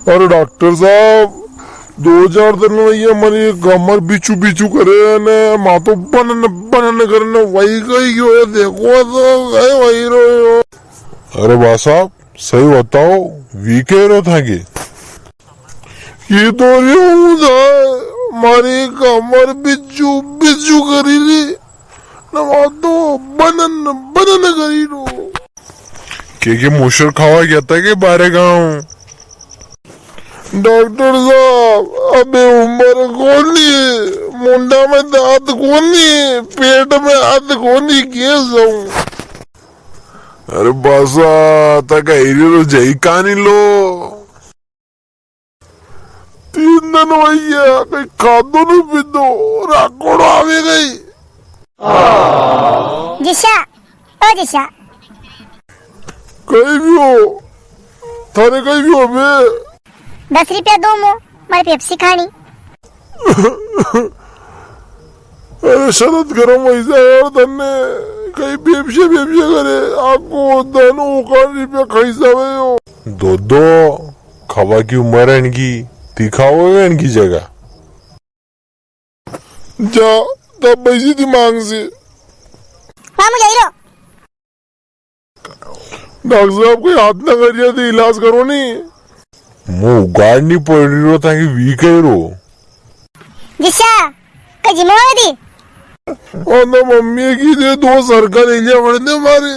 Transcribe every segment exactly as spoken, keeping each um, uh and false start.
अरे डॉक्टर साहब, दो चार दिन में ये मारी कमर बिचू बिचू करे ने माथो बनन बनन करे ने वही कही गयो है, देखो तो गए वही रो। अरे बा साहब, सही बताओ, वी कह रो था के? ये तो यूं था, मारी कमर बिचू बिचू करी री, ने माथो बनन बनन करी रो। के के मोशर खावा गया था के बारे गांव? डॉक्टर साहब, अबे उम्र कोनी, मुंडा में दांत कोनी, पेट में हाथ कोनी, के जाऊं? अरे बासा, तक आईरी रो जई कानी लो। तीन दिन वही है, कई खादो नु पीदो, राकोड़ो आवे गई। जिशा, ओ जिशा। कई भी हो, थारे कई भी हो बे। दस रुपया दो मो, मारे पेप्सी खानी। अरे शरद गरम वही जा यार, तन्ने कई पेप्सी पेप्सी करे, आको दन ओकान रुपया खाई जावे हो। दो दो, खावा की उम्र है इनकी, ती खाओगे इनकी जगह। जा, तब बैसी थी मांग से। मामू जाई रो। डॉक्टर साहब, कोई हाथ ना करिया थी, इलाज करो नी। मुंह उगाड़ नी पड़ रही रो, ताकि वी कह रो। जिशा, कोई जिम्मेवारी थी? ओ ना मम्मी की दे दो सरका ले लिया पड़ने मारे।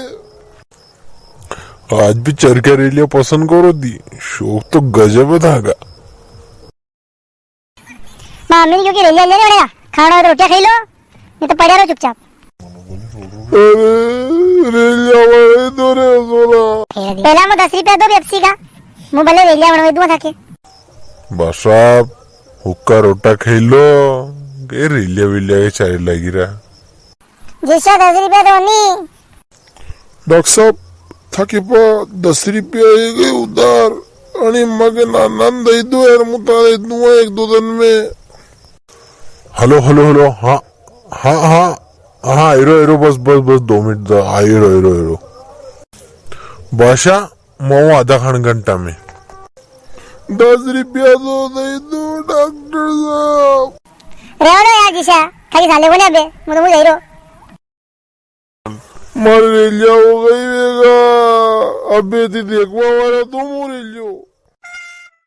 आज भी चरखा रेलिया पसंद करो दी, शौक तो गजब है थाका। मामी ने क्योंकि रेलिया ले रे बड़ेगा, खाना हो तो रोटियां खाई लो, नी तो पड़े रो चुपचाप। अरे, रेलिया वाले दो रे सोना। पहला मो दस रुपया दो पेप्सी का, मु भले रेलिया बनवा दूं थाके। बस आप हुक्का रोटा खाई लो, के रेलिया वेलिया के चारे लागी रहा। जिशा दस रुपया दो नी। डॉक्टर साहब, थाके पा दस रुपया आई गई उधार, अणी मगे नाना ने दई दो यार, मु तारे दूंगा एक दो दिन में। हेलो, हेलो, हेलो, हाँ, हाँ, हाँ, हाँ, arrow, arrow, bus, bus, bus, दो मिनट दा, आ, एरो, एरो, एरो। बादशाह, मो आऊं आधा खण घंटा में। दस रुपया तो दे दो डॉक्टर साहब। रेवा दो यार जिशा, खाली साले को नहीं अबे, मु तो मु जाई रो। मारे रेलिया हो गई वेगा, अबे थी देखवा वाला तो मु रेलियो।